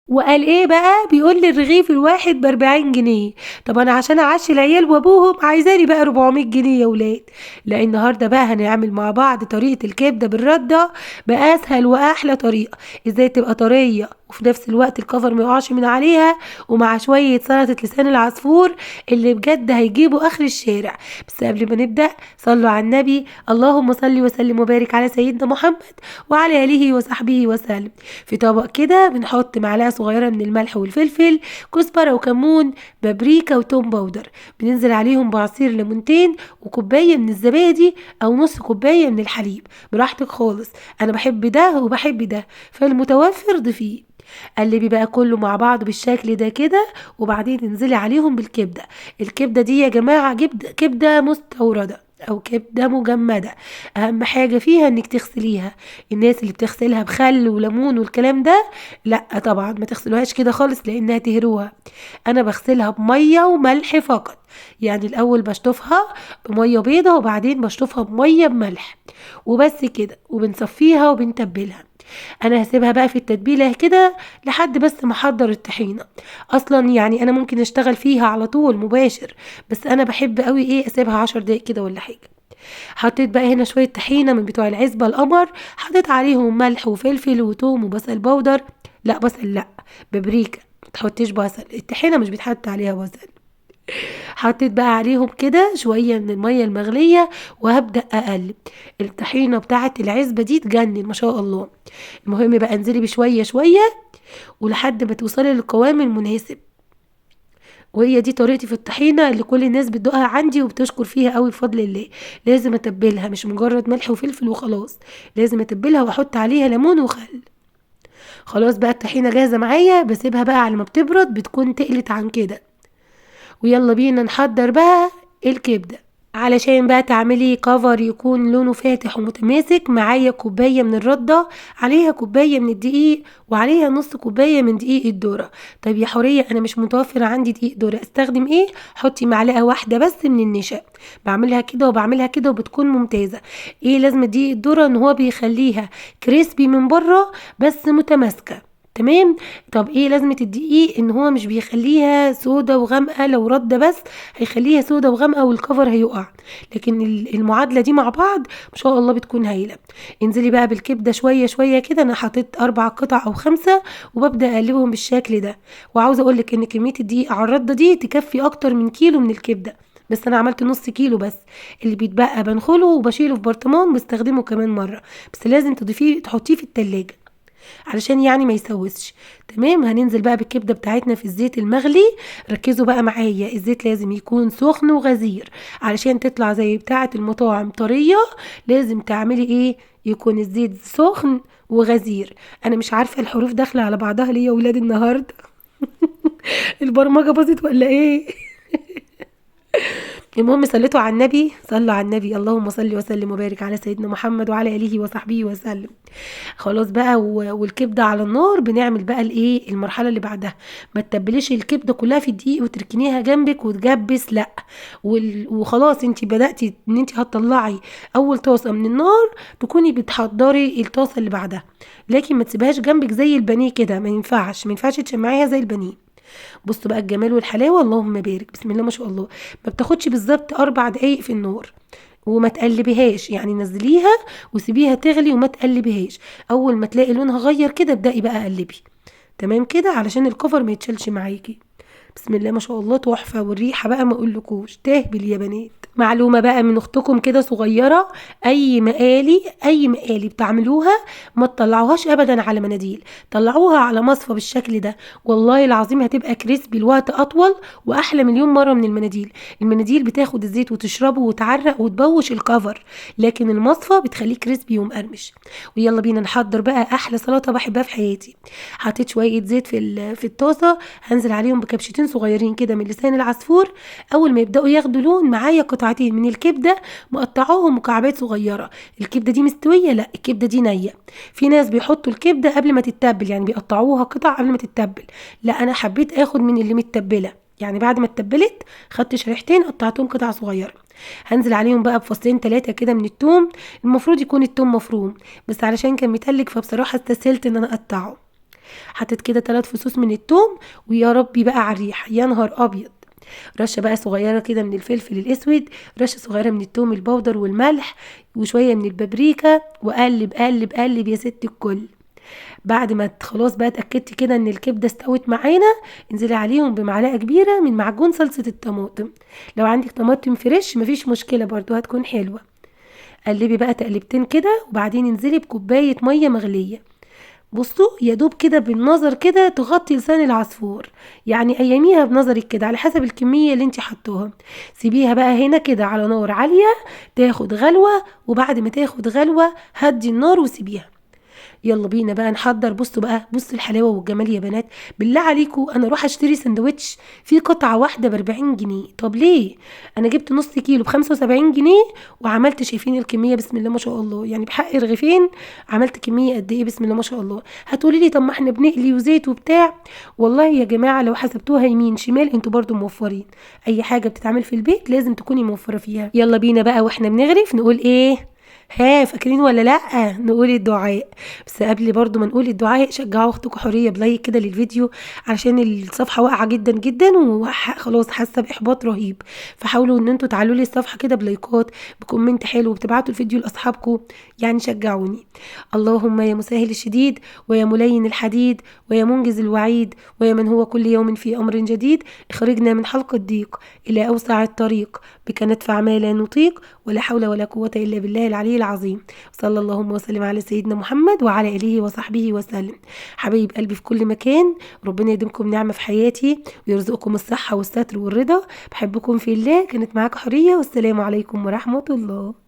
وقال ايه بقى؟ بيقول لي الرغيف الواحد ب40 جنيه. طب انا عشان اعشي العيال وابوهم عايزاني بقى 400 جنيه يا ولاد. لا النهارده بقى هنعمل مع بعض طريقه الكبده بالردة باسهل واحلى طريقه، ازاي تبقى طرية وفي نفس الوقت الكفر ما يقعش من عليها، ومع شوية سلطة لسان العصفور اللي بجد هيجيبوا اخر الشارع. بس قبل ما نبدا صلوا على النبي، اللهم صل وسلم وبارك على سيدنا محمد وعلى اله وصحبه وسلم. في طبق كده بنحط معلقه صغيرة من الملح والفلفل، كزبره وكمون، بابريكا وتوم powder، بننزل عليهم بعصير ليمونتين وكوبايه من الزبادي او نص كوباية من الحليب، براحتك خالص، انا بحب ده وبحب ده فالمتوفر ضيفيه. قلبي بقى كله مع بعض بالشكل ده كده، وبعدين انزلي عليهم بالكبده. الكبده دي يا جماعة كبده مستورده او كبده مجمده، اهم حاجة فيها انك تغسليها. الناس اللي بتغسلها بخل وليمون والكلام ده لا طبعا ما تغسلوهاش كده خالص لانها تهروها. انا بغسلها بميه وملح فقط، يعني الاول بشطفها بميه بيضة وبعدين بشطفها بميه بملح وبس كده، وبنصفيها وبنتبلها. انا هسيبها بقى في التتبيله كده لحد بس ما احضر الطحينه. اصلا يعني انا ممكن اشتغل فيها على طول مباشر، بس انا بحب قوي ايه اسيبها 10 دقايق كده ولا حاجة. حطيت بقى هنا شوية طحينه من بتوع العزبة القمر، حطيت عليهم ملح وفلفل وتوم وبصل بودر، لا بصل لا بابريكا، ما تحطيش بصل، الطحينه مش بيتحط عليها بصل. حطيت بقى عليهم كده شوية من المية المغليه وهبدا اقلب. الطحينه بتاعه العزبة دي تجنن ما شاء الله. المهم بقى انزلي بشوية شوية ولحد ما توصلي للقوام المناسب. وهي دي طريقتي في الطحينه اللي كل الناس بتدوقها عندي وبتشكر فيها قوي بفضل الله. لازم اتبلها، مش مجرد ملح وفلفل وخلاص، لازم اتبلها واحط عليها ليمون وخل. خلاص بقى الطحينه جاهزة معايا، بسيبها بقى على ما بتبرد، بتكون تقلت عن كده. ويلا بينا نحضر بقى الكبده. علشان بقى تعملي كفر يكون لونه فاتح ومتماسك، معايا كوباية من الردة، عليها كوباية من الدقيق، وعليها نص كوباية من دقيق الذرة. طيب يا حورية انا مش متوفر عندي دقيق ذره، استخدم ايه؟ حطي معلقه واحدة بس من النشا. بعملها كده وبعملها كده وبتكون ممتازة. ايه لازمه دقيق الذرة؟ ان هو بيخليها كريسبي من بره بس متماسكة، تمام. طب ايه لازمه الدقيق؟ ان هو مش بيخليها سودا وغامقه، لو رده بس هيخليها سودا وغامقه والكفر هيقع، لكن المعادلة دي مع بعض ما شاء الله بتكون هايلة. انزلي بقى بالكبده شوية شوية كده، انا حطيت 4 قطع او 5 وببدا اقلبهم بالشكل ده. وعاوزه اقول لك ان كمية الدقيق على الردة دي تكفي اكتر من كيلو من الكبده، بس انا عملت نص كيلو بس، اللي بيتبقى بنخله وبشيله في برطمان بستخدمه كمان مرة، بس لازم تضيفيه تحطيه في التلاجة علشان يعني ما يسوسش. تمام. هننزل بقى بالكبده بتاعتنا في الزيت المغلي. ركزوا بقى معايا، الزيت لازم يكون سخن وغزير علشان تطلع زي بتاعه المطاعم طرية. لازم تعملي ايه؟ يكون الزيت سخن وغزير. انا مش عارفه الحروف داخله على بعضها ليه يا ولاد النهارده البرمجة باظت ولا ايه؟ المهم صليتوا على النبي، صلوا على النبي، اللهم صل وسلم وبارك على سيدنا محمد وعلى اله وصحبه وسلم. خلاص بقى والكبده على النار. بنعمل بقى الايه؟ المرحلة اللي بعدها. ما تتبليش الكبده كلها في الدقيق وتركنيها جنبك وتجبس، لا، وخلاص انت بداتي ان انت هتطلعي اول طاسه من النار، تكوني بتحضري الطاسه اللي بعدها، لكن ما تسيبهاش جنبك زي البانيه كده، ما ينفعش، ما ينفعش تشمعيها زي البانيه. بصوا بقى الجمال والحلاوه، اللهم بارك، بسم الله ما شاء الله. ما بتاخدش بالظبط 4 دقايق في النار، وما تقلبيهاش، يعني نزليها وسيبيها تغلي وما تقلبيهاش. اول ما تلاقي لونها غير كده ابدأي بقى قلبي، تمام كده، علشان الكفر ما يتشالش معاكي. بسم الله ما شاء الله تحفة، والريحه بقى ما اقولكوش تهبل يا بنات. معلومة بقى من اختكم كده صغيرة، اي مقالي، اي مقالي بتعملوها ما تطلعوهاش ابدا على مناديل، طلعوها على مصفى بالشكل ده، والله العظيم هتبقى كريسبي الوقت اطول واحلى مليون مرة من المناديل. المناديل بتاخد الزيت وتشربه وتعرق وتبوش الكفر، لكن المصفى بتخليه crispy ومقرمش. ويلا بينا نحضر بقى احلى سلطة بحبها في حياتي. حطيت شوية زيت في الطاسه، هنزل عليهم بكبشتين صغيرين كده من لسان العصفور. اول ما يبداوا ياخدوا لون معايا قطعتين من الكبده مقطعاهم مكعبات صغيرة. الكبده دي مستوية؟ لا، الكبده دي نيه. في ناس بيحطوا الكبده قبل ما تتبل، يعني بيقطعوها قطع قبل ما تتبل، لا انا حبيت اخد من اللي متبله، يعني بعد ما اتبلت خدت شريحتين قطعتهم قطع صغيرة. هنزل عليهم بقى بفصين 3 كده من التوم، المفروض يكون التوم مفروم، بس علشان كان متلج فبصراحة استسهلت ان انا اقطعه. حطيت كده 3 فصوص من الثوم، ويا ربي بقى على الريحة، يا نهار ابيض. رشه بقى صغيرة كده من الفلفل الاسود، رشه صغيرة من الثوم البودر والملح، وشوية من البابريكا، وقلب قلب قلب يا ست الكل. بعد ما خلاص بقى اتاكدتي كده ان الكبده استوت معانا، انزلي عليهم بمعلقه كبيرة من معجون صلصه الطماطم. لو عندك طماطم fresh مفيش مشكلة برضو، هتكون حلوة. قلبي بقى تقلبتين كده، وبعدين انزلي بكوبايه مية مغليه. بصوا يا دوب كده بالنظر كده تغطي لسان العصفور، يعني اياميها بنظرك كده على حسب الكمية اللي انت حطوها. سيبيها بقى هنا كده على نار عالية تاخد غلوه، وبعد ما تاخد غلوه هدي النار وسيبيها. يلا بينا بقى نحضر. بصوا بقى، بصوا الحلاوة والجمال يا بنات، بالله عليكم انا اروح اشتري سندوتش فيه قطعه واحدة ب40 جنيه؟ طب ليه؟ انا جبت نص كيلو ب75 جنيه وعملت، شايفين الكمية بسم الله ما شاء الله، يعني بحق رغيفين عملت كمية قد ايه بسم الله ما شاء الله. هتقولي لي طب ما احنا بنقلي وزيت وبتاع، والله يا جماعة لو حسبتوها يمين شمال انتوا برضو موفرين. اي حاجة بتتعمل في البيت لازم تكوني موفره فيها. يلا بينا بقى واحنا بنغرف نقول ايه؟ ها فاكرين ولا لا؟ نقول الدعاء. بس قبل برضو ما نقول الدعاء، شجعوا اختكم حورية ب like كده للفيديو، علشان الصفحة واقعه جدا جدا وخلاص حاسه باحباط رهيب. فحاولوا ان انتوا تعالوا لي الصفحة كده بلايكات، ب comment حلو، وبتبعتوا الفيديو لاصحابكم، يعني شجعوني. اللهم يا مسهل الشديد، ويا ملين الحديد، ويا منجز الوعيد، ويا من هو كل يوم في امر جديد، اخرجنا من حلق الضيق الى اوسع الطريق، بك ندفع ما لا نطيق، ولا حول ولا قوة الا بالله العلي العظيم. صلى اللهم وسلم على سيدنا محمد وعلى اله وصحبه وسلم. حبايب قلبي في كل مكان، ربنا يديمكم نعمه في حياتي ويرزقكم الصحة والستر والرضا. بحبكم في الله. كانت معاكم حورية، والسلام عليكم ورحمة الله.